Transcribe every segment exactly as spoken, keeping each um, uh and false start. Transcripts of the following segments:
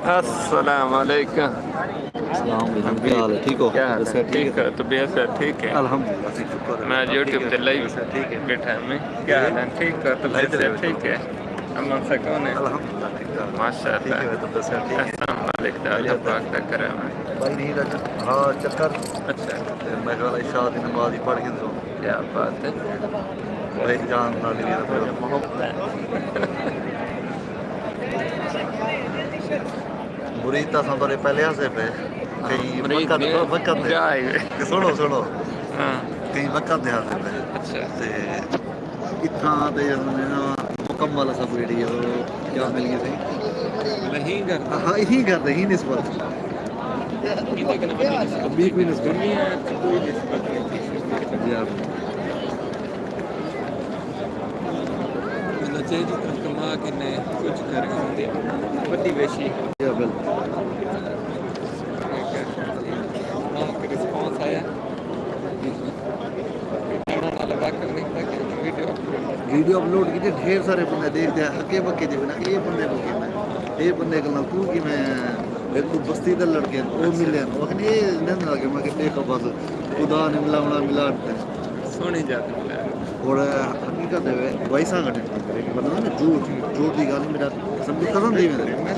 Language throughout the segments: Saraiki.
السلام علیکم۔ السلام علیکم، کیا حال ہے؟ ٹھیک ہو؟ کیا حال ہے؟ طبیعت صحت ٹھیک ہے؟ ٹھیک ہے، الحمدللہ، شکر ہے۔ میں یوٹیوب تے لائیو بیٹھا ہوں۔ کیا حال ہے؟ ٹھیک ہے، طبیعت صحت ٹھیک ہے؟ امن سکون ہے؟ الحمدللہ، ٹھیک ٹھاک۔ ماشاءاللہ۔ ٹھیک ہے، طبیعت صحت ٹھیک ہے؟ احسان مالک دا، اللہ پاک دا کرم ہے۔ بھائی نہیں دا، ہاں، چکر۔ اچھا۔ تے میں خیال ہے عشاء دی نماز ہی پڑھ کے سو۔ کیا بات ہے۔ بھائی جان نال ہی ہے۔ محبت ہے۔ مرید تاں اساں تہاݙے پہلے ہاسے پئے۔ ہاں، کہیں مرید وقت، نے وقت دے۔ کیا ہے؟ سنو، سنو۔ ہاں۔ کہیں وقت دے ہاسے پئے۔ اچھا۔ تے اتھاں تے مکمل اساں کوں جیڑھی ہے او کیا مل ڳئی سئیں؟ نہیں کردا۔ ہاں، ایں گھر تے ہی نسبت۔ کیندے کنے ٻی نسبت؟ ٻی کوئی نسبت؟ دنیا تے کوئی نسبت نہیں تھی سڳدی۔ جی ہاں۔ بندہ چاہے جتنا کما کے نے کچھ کر کے دے، وݙی ویشی۔ جی ہاں، بالکل۔ وہاں کے رسپانس آیا۔ ویڈیو اپلوڈ کیتے، ڈھیر سارے بندے ݙیکھدے ہکے بکے جے بنا کہ اے بندے کوں کیویں، اے بندے کوں کیویں، ہک بستی دے لڑکے او ملے، او آکھن اے نہ لڳے، میں کہ ݙیکھو بس خدا نے ملاوݨا ملا ݙتے۔ سوہݨی جات ملا۔ اور حقیقت ہے وائساں کٹے، مطلب نا جھوٹ، جھوٹ دی ڳالھ میرا سمجھ کزن دی ویندا۔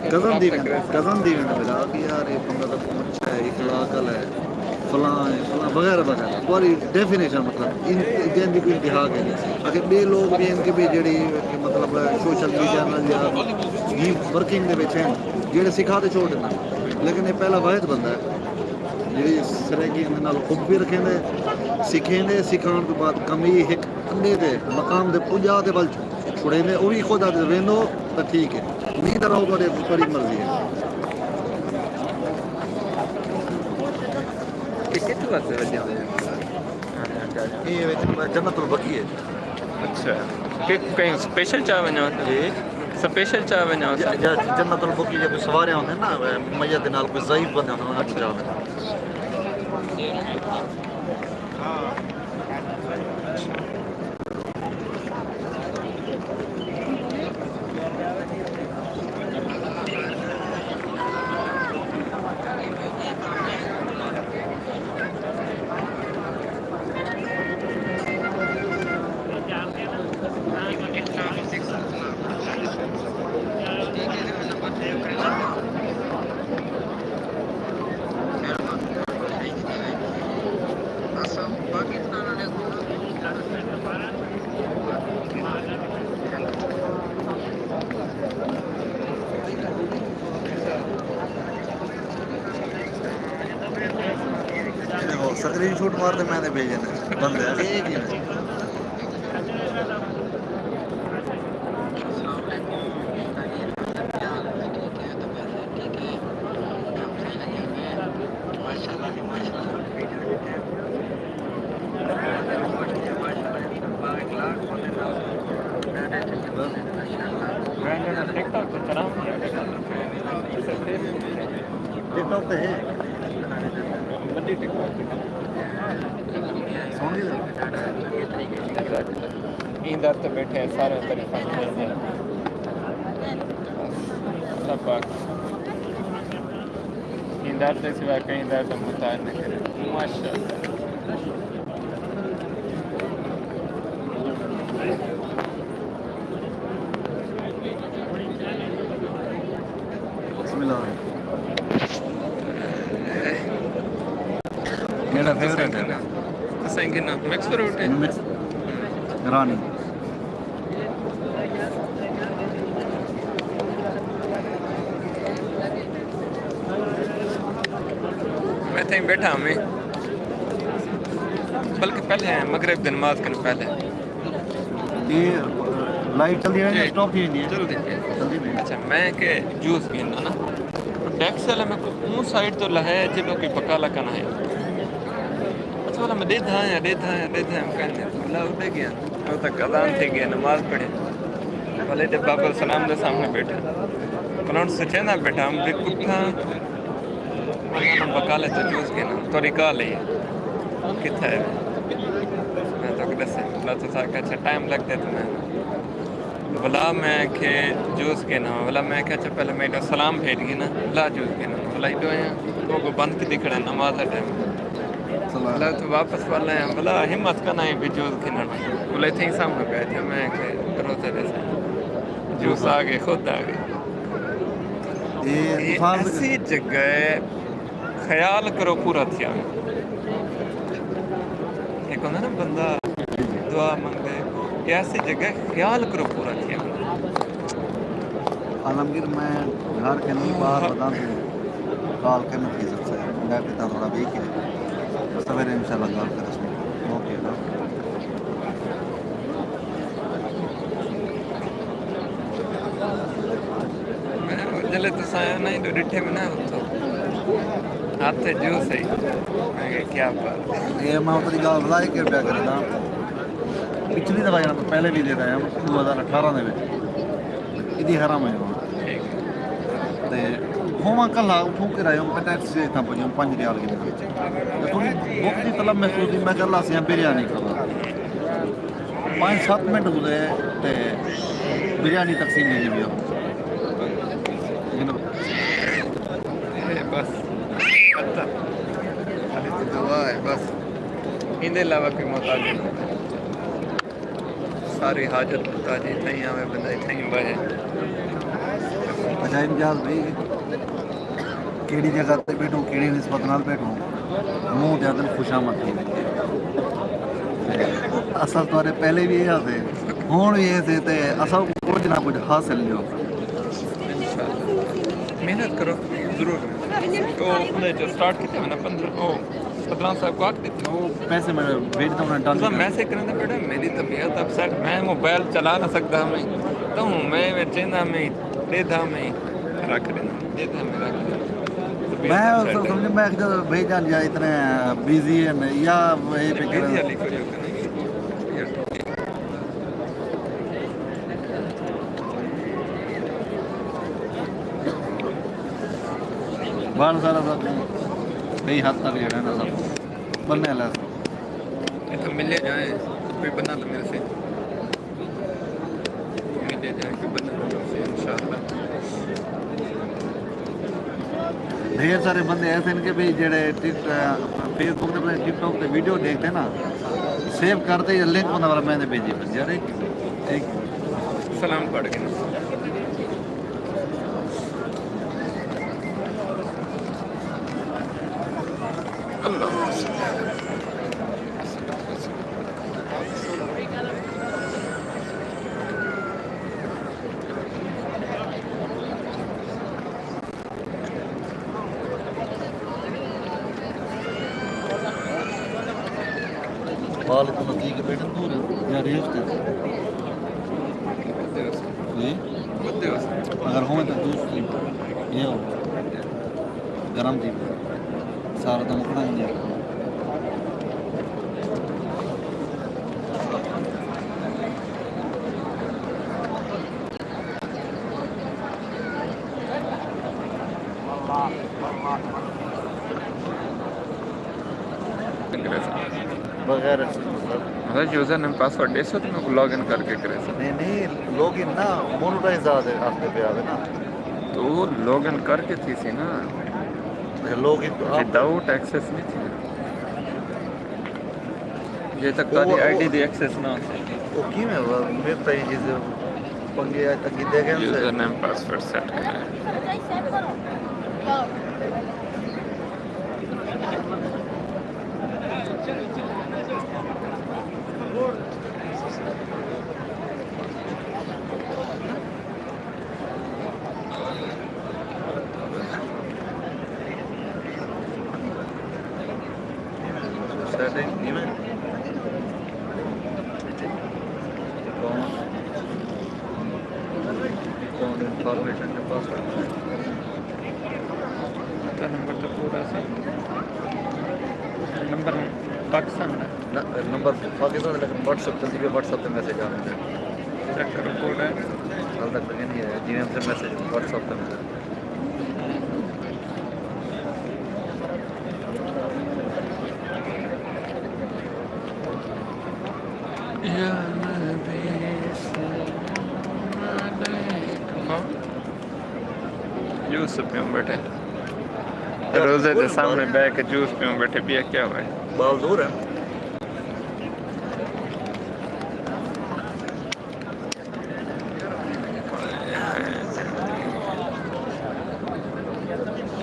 کزن دی ویندا، کزن دی ویندا میرا کہ یار اے بندہ تاں اچھا ہے، اخلاق والا ہے۔ فلاں ہے، فلاں وغیرہ وغیرہ۔ تہاݙی ڈیفینیشن مطلب ان، جن دی کوئی انتہا کائنی۔ اگر ٻئے لوگ وی ہن کہ بھئی جیڑھے مطلب سوشل میڈیا نال یا ہی ورکنگ دے وچ ہن، جیڑھے سکھا تے چھوڑ ݙیندن۔ لیکن اے پہلا واحد بندہ ہے جیڑھی سرائیکی دے نال حب وی رکھیندے، سکھیندے، سکھاوݨ توں بعد کمی ہک انڈے تے مقام تے پڄا تے ول چھڑیندے، او وی خود آہدے ویندو تاں ٹھیک ہے، نہیں تاں رہو تہاݙے، تہاݙی مرضی ہے۔ اے کتھوں واسطے وجہ ہوئے؟ اے وچ جنت البقیع ہے۔ اچھا۔ کہ کہیں سپیشل چا ونڄو؟ جی۔ سپیشل چا ونڄو؟ جا، جا، جنت البقیع جا کوئی سوارے ہوندے نا، میت دے نال کوئی ضعیف بندے ہوندے، انہاں کوں چا ونڄو۔ سکرین شوٹ مار تے میں تے بھیجے نے بندے، ٹھیک ہے۔ ٹک ٹاک تے ہے۔ سوہݨی لڳدی۔ ایں در تے ٻیٹھے ہیں، سارے تعریفاں کریندے ہیں۔ بس، اللہ پاک ایں در تے سوا کہیں در دا محتاج نہ کرے۔ ماشاءاللہ۔ بسم اللہ۔ میرا فیوریٹ ہے۔ اساں کنا مکس فروٹ ہے۔ مکس۔ رانی۔ میں تھیں بیٹھا ہمیں، بلکہ پہلے ہیں، مغرب دی نماز کن پہلے۔ یہ لائٹ چلدی رہندی ہے، جی۔ سٹاپ تھی ویندی ہے۔ چلدی پئی ہے۔ چلدی پئی ہے۔ اچھا، میں کہ جوس گھننا نا، ٹیکسی والا میں کو اون سائیڈ تو لہے، جے میں کوئی بقالہ کنا ہے۔ اچھا، والا میں ݙیدھا آیا، ݙیدھا آیا، ݙیدھا آیا، میں کہندے، بلا اُݙے ڳیا۔ او تک اذان تھی ڳئی، نماز پڑھی۔ ولے تے باب السلام دے سامنے بیٹھا۔ انہاں سوچے نہ بیٹھا، ہم بھی کٹھا۔ انہاں بقالے تو جوس گھننا، تہاݙی کال ہے۔ کتھے ہے؟ میں تہاکوں ݙسے۔ بلا تساں آکھیا، اچھا، ٹائم لڳدے تو میں۔ بلا میں آکھے جوس گھننا، بلا میں آکھیا، اچھا، پہلے میں ایݙا سلام بھیج گھننا، بلا جوس گھننا۔ بلا ایݙو آیا، او کو بند کیتی کھڑا، نماز دا ٹائم۔ سلام۔ بلا تو واپس پڑھ لے، بلا ہمت کنا ہے بھی جوس گھنݨ۔ بلا اتھے ہی سامنے پیا تھا، میں کہ روزے دے سامنے۔ جوس آ ڳئے، خود آ ڳئے۔ یہ یہ مثال ایسی جگہ ہے، خیال کرو پورا تھیا۔ ایک ہوندا نا بندہ دعا منگدے، یہ ایسی جگہ ہے، خیال کرو پورا تھیا۔ عالمگیر، میں گھر کے نہیں، باہر بدام کال کرنا تھی سب سے۔ میں پتا تھوڑا بھی کہ سویرے انشاءاللہ کال کرے۔ Okay, bye. میں جلے تساں آئے نہیں تو ݙٹھے میں نہ اتھو۔ ہتھ جو صحیح۔ میں کہا، کیا بات ہے۔ یہ میں اتری گال بلائی کے پیا کرنا۔ پچھلی دفعہ یہاں تو پہلے بھی دے رہے ہیں، دو ہزار اٹھارہ دے وچ۔ ادی حرام ہے وہاں۔ ٹھیک۔ تے ہوواں کلھا اٹھوں کے رہے ہوں، ٹیکسی سے اتھاں پہنچوں، پنج ریال کے۔ تے تھوڑی بھوک دی طلب محسوس تھی، میں کہا، اللہ سیاں بریانی کھاواں۔ پنج ست منٹ گزرے تے بریانی تقسیم تھی ڳئی۔ اے بس۔ ختم۔ خالی دعا ہے بس۔ ایندے علاوہ کوئی محتاج نہیں۔ ساری حاجت محتاج اتھائیں آوے، بندہ اتھائیں بہے۔ عجائب جہاز بھئی، کیڑھی جگہ تے ٻیٹھوں، کیڑھی نسبت نال ٻیٹھوں، منہ تے آدھن خوشامد تھی ویندی ہے۔ اصل تہاݙے پہلے بھی یہ ہاسے، ہݨ بھی یہ سے، تے اصل کچھ نہ کچھ حاصل جو۔ انشاءاللہ۔ محنت کرو، ضرور۔ تو انہیں جو سٹارٹ کیتے ہوئے نا پندرہ، او، پدران صاحب کو آکھ ݙتے۔ او پیسے میں ویٹ تو انہیں ڈن تساں کیتے۔ میسج کریں تے بیٹا، میری طبیعت اپسیٹ، میں موبائل چلا نہ سڳدا میں۔ تو میں، میں چیندا میں، ݙیدھا میں، رکھ ݙیندا، ݙیدھا میں، رکھ ݙیندا۔ طبیعت میں اپسیٹ ہے۔ سمجھ، میں آکھیا بھائی جان یا اتنے بزی ہیں یا یہ پہ بزی کریں۔ والی کوئی ضرورت نہیں۔ بڑ سارا سب کئی حد تک جڑا نا سب بننے والا۔ اتھاں ملے جائیں، کوئی بندہ تو ملسے۔ ملے جائیں، کوئی بندہ تو ملسے، انشاءاللہ۔ ڈھیر سارے بندے ایسے ہیں کہ بھئی جڑے ٹک، فیس بک تے، ٹک ٹاک تے ویڈیو ݙیکھدے نا، سیو کر تے یا لنک انہاں والا میں تے بھیجی پئی۔ یار، ایک، ایک سلام پڑھ کے نا۔ والے توں نزدیک بیٹھن، دور ہے یا ریس تے؟ جی؟ اگر ہوویں تاں دوست تھی، یہ ہو، گرم تھی، سارا تاں مکھݨا ہی ہے۔ بغیر ایکسس مطلب؟ مطلب یوزر نیم پاسورڈ ݙیسو تے میکوں لاگ ان کر کے کریسو۔ نہیں، نہیں، لاگ ان نا، مونیٹائز آ دے آخدے پیا ہوے نا۔ تو لاگ ان کر کے تھی سی نا۔ اچھا، لاگ ان تو آپ وداؤٹ ایکسس نہیں تھی۔ جے تک تہاݙی آئی ڈی دی ایکسس نہ ہوسی۔ او کیویں ہوا؟ میرے تائیں جس پنگے آج تک کیتے گئے یوزر نیم پاسورڈ سیٹ کریں۔ سیٹنگ کیویں؟ اکاؤنٹ، اکاؤنٹ انفارمیشن تے پاسورڈ۔ نمبر تو پورا سی۔ نمبر پاکستان دا؟ نہ، نمبر پاکستان دا، لیکن واٹس ایپ چلدی پئی، واٹس ایپ تے میسج آ ویندے۔ چیک کرو کوڈ ہے۔ حال تک تے نہیں آیا، جی ایم سے میسج واٹس ایپ تے ملے۔ یا نبی سلام علیک۔ ہاں؟ جوس پیوں بیٹھے۔ روزے دے سامنے بیٹھ کے جوس پیوں بیٹھے، پیا کیا ہوئے؟ بال دور ہے۔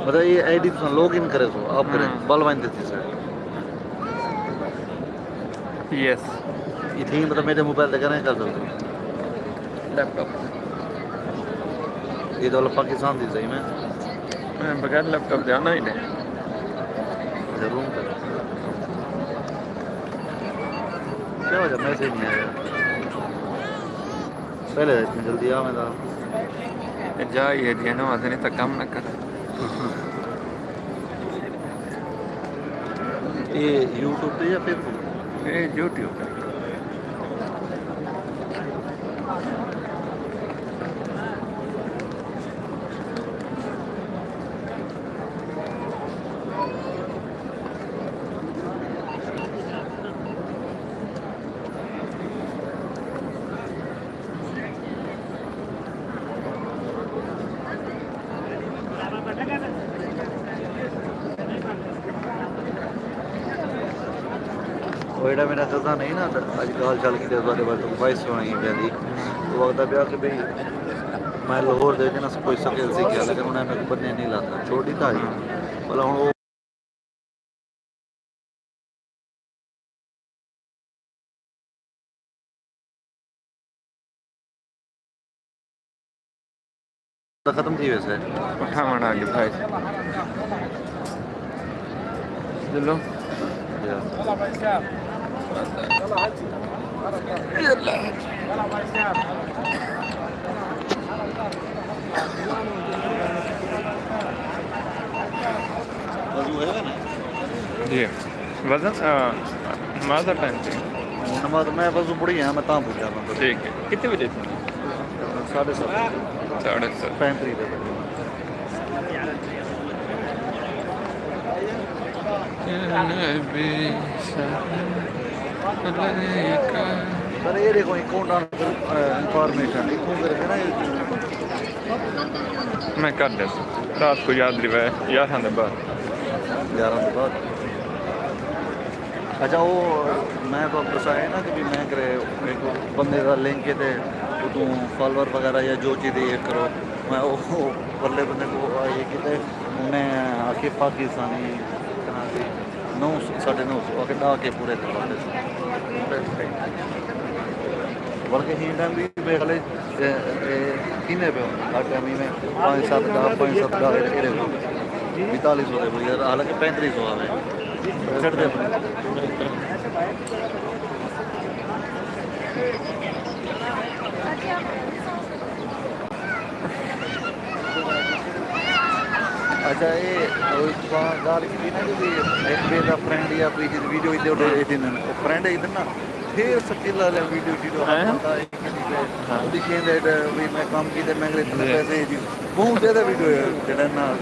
مطلب، یہ آئی ڈی تساں لاگ ان کرے سو، آپ کرے، ہاں۔ بال وائن دیتی سر۔ یس۔ یہ تھی، مطلب، میرے موبائل تے کریں کر سکتے۔ لیپ ٹاپ۔ یہ تو پاکستان دی صحیح میں۔ میں بغیر لیپ ٹاپ دے آنا ہی نہیں۔ ضرور کریں۔ کیا وجہ میسج نہیں آیا؟ پہلے اتنی جلدی آ ویندا۔ اے جا ہی ہے جی، نہ واسطے نہیں تاں کم نہ کر۔ اے یوٹیوب تے یا فیس بک؟ اے یوٹیوب تے۔ او ایڑا میرا خزانہ نہیں نا، اج گال شال کیتے، اس بارے بس وائس سنائی پیا دی۔ تو وقت پیا کہ بھئی، میں لاہور دے وچ نا کوئی سکل سیکھیا، لیکن انہیں میرے بننے نہیں لاتا، چھوڑ دیتا ہے۔ بھلا ہن او ختم تھی ویسے۔ اٹھاوݨ آ ڳئے بھائی۔ چلو۔ وضو ہے نا؟ جی۔ وزن، آ، نماز دا ٹائم تے؟ نماز، میں وضو پڑھی ہے، میں تاں پوچھا میں۔ ٹھیک ہے۔ کتنے بجے تھی؟ ساڑھے ست۔ ساڑھے ست۔ پینتریس دے۔ یا نبی سلام علیک۔ سر، یہ دیکھو، اکاؤنٹ انفارمیشن، اکاؤنٹ کر کے نا یہ۔ میں کر ݙیسوں۔ رات کوں یاد رہوے، یارھاں دے بعد۔ یارھاں دے بعد۔ اچھا، او میں تہاکوں ݙسایا نا کہ بھی میں کرے ہک بندے دا لنک ہے تے اتوں فالوور وغیرہ یا جو چیز ایڈ کرو۔ میں او، او پرلے بندے کوں یہ کیتے، انہیں آکھے پاکستانی کنا سی۔ نو سو، ساڑھے نو سو، اگے ݙاہ کے پورے کروا ݙے۔ بلکہ ہی ٹائم بھی میرے خیال اے، اے، کینے پہ ہو؟ ہر ٹائم ہی میں پانچ سات ݙاہ، پانچ سات ݙاہ اے، اے، بیتالیس سو دے، حالانکہ پینتیس سو آوے۔ چھڈ دے۔ اچھا، اے ڳالھ کیتی نا جو بھی ہک ٻئے دا فرینڈ یا کوئی چیز ویڈیو ادھر اڈے اے تھیندن، او فرینڈ اے ادھر نا، پھر سکل والے ویڈیو شیڈیو ہر بندہ اے کیتی پئے۔ او ݙکھیندے اے بھی میں کم کیتے، میں انگریزی دے پیسے دی بہت زیادہ ویڈیو ہے جڑا نا۔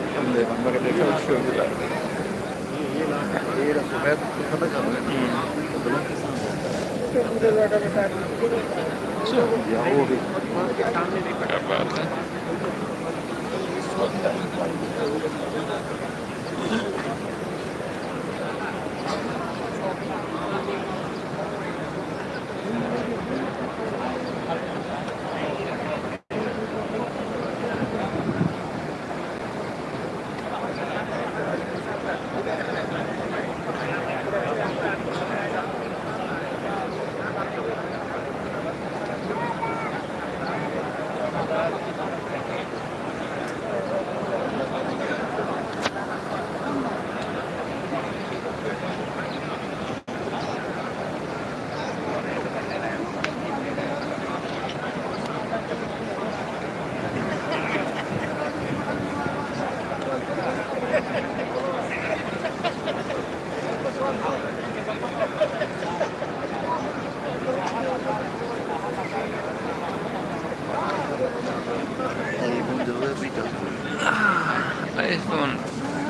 آئی فون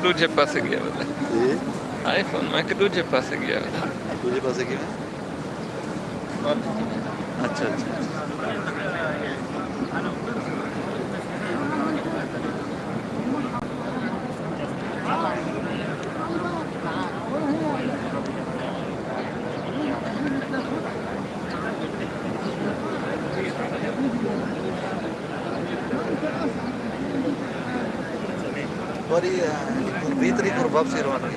ݙوجھے پاسے ڳیا ودا۔ آئی فون میں کہ ݙوجھے پاسے ڳیا ودا۔ ݙوجھے پاسے کیویں؟ اچھا، اچھا۔ وری، آ، ویہہ تاریخ کوں واپسی روانگی۔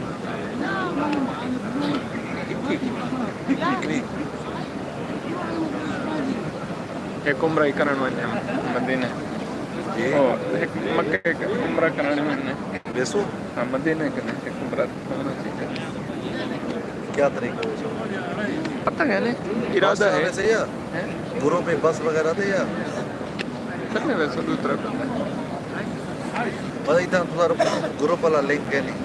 ہک عمرہ ہی کرݨ ونڄے مدینے۔ جی۔ او، ہک مکے ہک عمرہ کرݨ ونڄے۔ ویسو؟ ہاں، مدینے کنے ہک عمرہ ہونا چاہیے۔ کیا طریقہ ہے؟ پتہ ہے نہیں، ارادہ ہے۔ ویسے یا ہیں؟ گروپ میں بس وغیرہ تے یا؟ سر میں ویسے دوسرا بندہ۔ بس اتنا تساں گروپ والا لنک ہے نہیں۔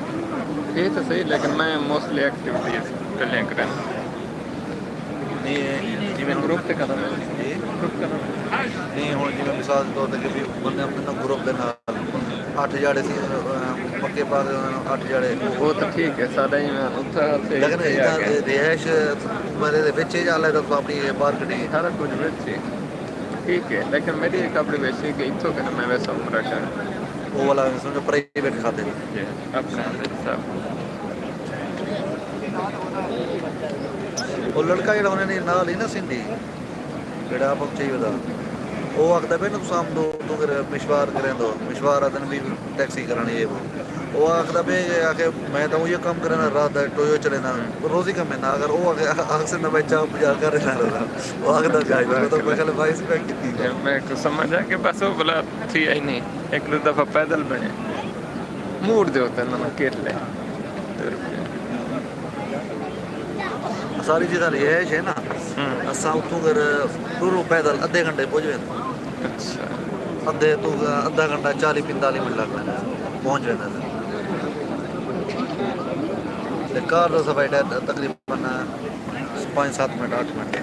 یہ تو صحیح، لیکن میں موسٹلی ایکٹیویٹیز پہلے کریں۔ نہیں، جی میں گروپ تے کرنا ہے۔ جی؟ گروپ کرنا ہے۔ نہیں، ہن جی میں مثال دے طور تے کہ بھی بندے اپنے نا گروپ دے نال اٹھ جاڑے سی، آ، پکے پار اٹھ جاڑے۔ وہ تو ٹھیک ہے، سارا ہی میں اتھا سے لیکن اتھے آ اتنا کے۔ رہائش بارے دے وچ ہی جا لے تو اپنی مارکیٹنگ۔ سارا کچھ وچ ہی۔ ٹھیک ہے، لیکن میری ایک آبزرویشن ہے کہ اتھوں کنے میں ویسا عمرہ کر۔ وہ والا سمجھو پرائیویٹ کھاتے۔ جی، اپنے حساب۔ وہ لڑکا جڑا انہیں نے نال ہی نا سندھی، جڑا آپ چاہیے دا۔ وہ آخدا پہ نا تساں دو تو پھر مشوار کریں دو، مشوار آدن بھی ٹیکسی کرانی ہے وہ۔ او آکھدا پئے کہ آکھے میں تاں اوہی کم کرینداں، رات دا ٹویو چلینداں، روزی کمینداں۔ اگر او آکھے، آکھسن تاں میں چاہ پجاہ کرینداں رہنداں۔ او آکھدا پیا، میں تاں میں خیال بھائی سپیکٹ کیتی۔ میں کو سمجھا کہ بس او بلا تھی آئی نہیں، ایک دو دفعہ پیدل بنے۔ موڈ دے ہوتے انہاں کر لے۔ ساری جتھاں رہائش ہے نا، ہوں۔ اساں اتھوں کر ٹروں پیدل ادھے گھنٹے پڄ ویندے۔ اچھا۔ ادھے توں ادھا گھنٹہ، چالیہہ پنجتالیہہ منٹ لڳ ویندے، پہنچ ویندے۔ تے کار دا سفر ہے تقریباً پنج ست منٹ، اٹھ منٹ۔